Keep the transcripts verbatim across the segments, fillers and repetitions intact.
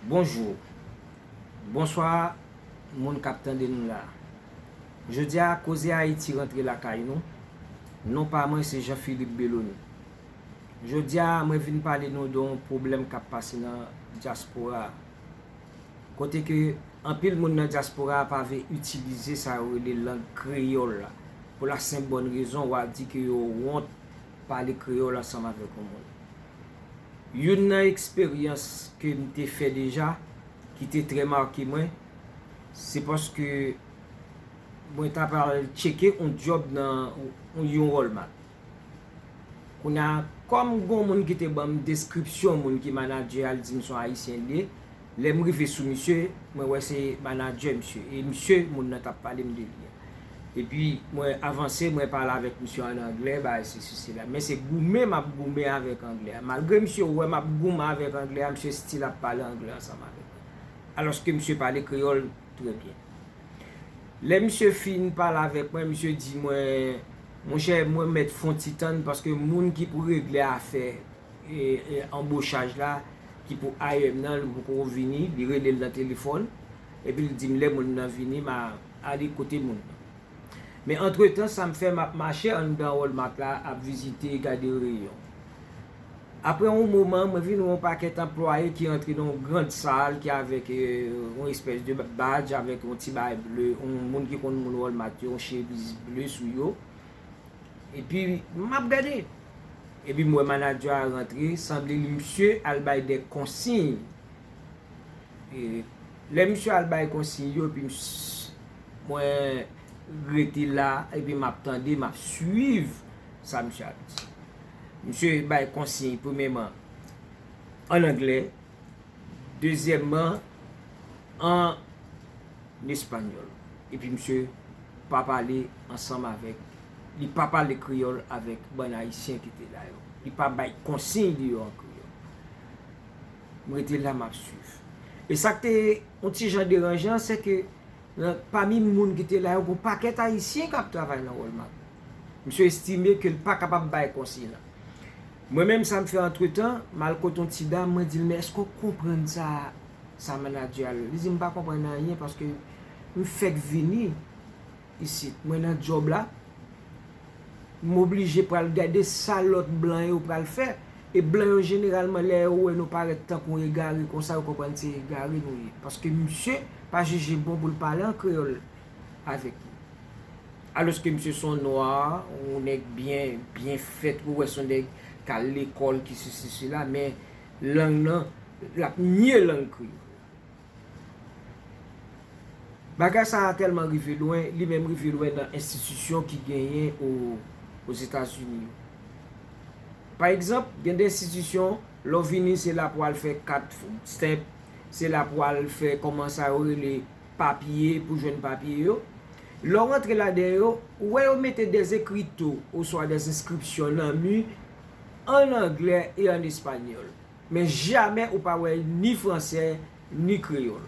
Bonjou. Bonswa, moun k ap tande nou la. Jodi a, Koze Ayiti rantre lakay nou. Non pa mwen, se Jean Philippe Belony. Jodi a, mwen vin pale nou de yon pwoblèm k ap pase nan dyaspora a. Kote ke anpil moun nan dyaspora a pa vle itilize sa yo rele lang kreyòl la. Pou la senp bòn rezon, w a di ke yo wont pale kreyòl ansanm avèk yon moun. Youn nan eksperyans ke m te fè deja, ki te trè make mwen, se paske mwen t ap al tcheke yon djòb nan yon Walmart. Kounye a, kòm gon moun ki te ban m deskripsyon moun ki manadjè a, l di m se yon Ayisyen l ye, lè m rive sou misye, mwen wè se manadjè misye. E misye, moun nan t ap pale m de li a. Epi, mwen avanse, mwen pale avèk misye an anglè, bagay sesi, sela. Men se goumen m ap goumen avèk anglè a. Malgre misye wè m ap goumen avèk anglè a, misye still ap pale anglè ansanm avèk mwen. Alòske misye pale kreyòl trè byen. Lè misye fin pale avèk mwen, misye di mwen, monchè, mwen mèt fè yon ti tann paske moun ki pou regle afè e, e, anbochaj la, ki pou I M nan, li poko vini, li rele l nan telefòn, epi li di m lè moun nan vini, m a ale kote moun nan. Men antretan, sa m fè, m ap mache anndan Walmart la, ap vizite, gade reyon. Apre yon moman, mwen vin wè yon pakèt anplwaye ki rantre nan yon grand sal ki avèk, e, yon espès de badj, avèk yon ti bagay ble, yon moun ki konn moun Walmart yo, yon chemiz ble sou yo. Epi, m ap gade. Epi, m wè manadjè a rantre, sanble li misye al bay de konsiy. E, lè misye al bay konsiy yo, epi ms-, mwen rete la, epi m ap tande, m ap swiv sa misye ap di. Misye bay konsiy, premyèman, an anglè, dezyèmman, an espanyòl. Epi misye pa pale ansanm avèk, li pa pale kreyòl avèk bann Ayisyen ki te la yo. Li pa bay konsiy li yo an kreyòl. M rete la, m ap swiv. E sa k te yon ti jan deranjan, se ke nan, pami moun ki te la yo, gon pakèt Ayisyen k ap travay nan Walmart. Misye estime ke l pa kapab bay konsiy la. Mwen menm, sa m fè antretan, m al kote yon ti dam, mwen di l, men èske w konprann sa, sa manadjè a? Li di, m pa konprann anyen paske m fèk vini isit. Mwen nan djòb la, m oblije pral gade sa lòt blan yo pral fè. E blan yo, jeneralman, lè yo wè nou parèt tankou egare konsa, yo konprann se egare nou ye. Paske misye pa jije bon pou l pale an kreyòl avèk nou. Alòske misye se yon nwa, yon nèg byen, byen fèt, ou wè se yon nèg k al lekòl, ki sesi, sela, men lang nan, l ap nye lang kreyòl. Bagay sa a tèlman rive lwen, li menm rive lwen nan enstitisyon ki genyen o, Ozetazini yo. Pa egzanp, gen de enstitisyon, lè w vini, se la pou w al fè kat food stamp, se la pou w al fè, kòman sa yo rele, papye, pou jwenn papye yo. Lè w rantre ladan yo, ou wè yo mete de ekrito oswa de enskripsyon nan mi an anglè e an espanyòl. Men jamè ou pa wè ni fransè, ni kreyòl.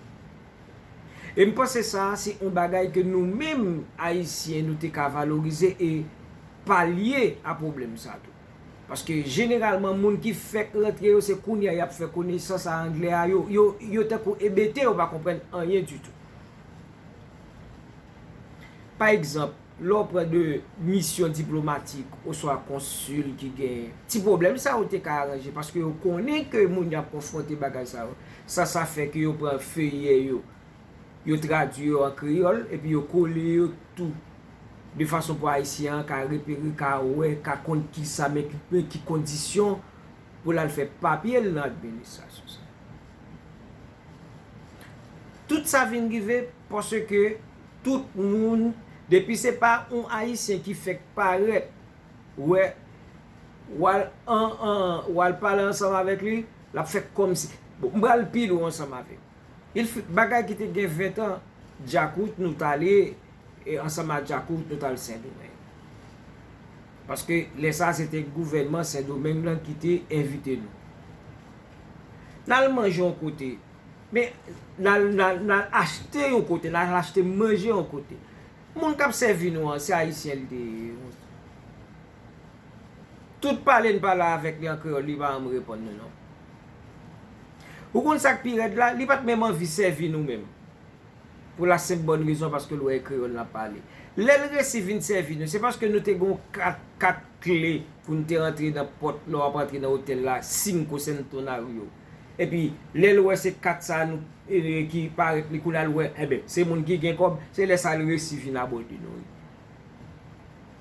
E m panse sa a se yon bagay ke nou menm Ayisyen, nou te ka valorize e palye a pwoblèm sa a tou. Paske jeneralman, moun ki fèk rantre yo, se kounye a y ap fè konesans a anglè a, yo, yo, yo tankou ebete, yo pa konprann anyen ditou. Pa egzanp, lè w pran de misyon diplomatik oswa konsil ki gen ti pwoblèm sa yo te ka aranje, paske yo konnen ke moun y ap konfwonte bagay sa yo. Sa, sa fè ke yo pran feyè yo, yo tradui yo an kreyòl, epi yo kole yo tou, de fason pou Ayisyen an ka repere, ka wè, ka konn kisa, men ki, men ki kondisyon pou l al fè papye l nan administrasyon sa. Tout sa vin rive paske tout moun, depi se pa yon Ayisyen ki fèk parèt, wè, w al, an, an, w al pale ansanm avèk li, l ap fè kòmsi. Bon, m pral pi lwen ansanm avè w. Il fi-, bagay ki te gen ven tan, Djakout, nou t ale, e ansanm ak Djakout, nou t al Sendomeng. Paske lè sa a, se te gouvènman Sendomeng lan ki te envite nou. N al manje yon kote, men n al, n al, n al achte yon kote, n al achte manje yon kote. Moun k ap sèvi nou an, se ayisyen li te ye. Tout pale n pale avèk li an kreyòl, li pa janm reponn nou non. Ou konn sa k pi rèd la? Li pa t menm anvi sèvi nou menm. Pou la senp bòn rezon paske l wè e kreyòl n ap pale. Lè l resi vin sèvi nou, se paske nou te gen yon kat, kat kle pou n te rantre nan pòt, lè w ap rantre nan otèl la, Cinco Centenario. Epi, lè l wè se kat sa nou, e, ki parèt li, kounye a l wè, enben, se moun ki gen kòb, se lè sa l resi vin abòde nou.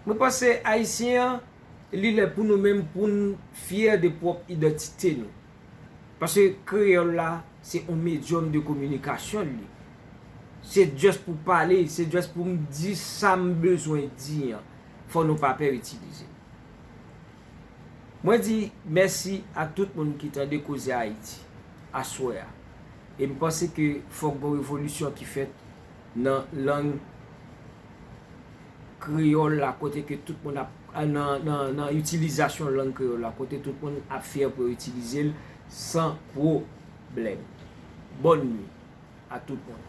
Mwen panse Ayisyen an, li lè pou nou menm, pou n fyè de pwòp idantite nou. Paske kreyòl la, se yon medyòm de kominikasyon li. Se just pou pale, se just pou m di sa m bezwen di an. Fò nou pa pè itilize l. Mwen di mèsi a tout moun ki tande Koze Ayiti aswè a. E m panse ke fòk gon revolisyon ki fèt nan lang kreyòl la, kote ke tout moun ap, nan, nan, nan itilizasyon lang kreyòl la, kote tout moun ap fyè pou yo itilize l san pwoblèm. Bòn nwi a tout moun.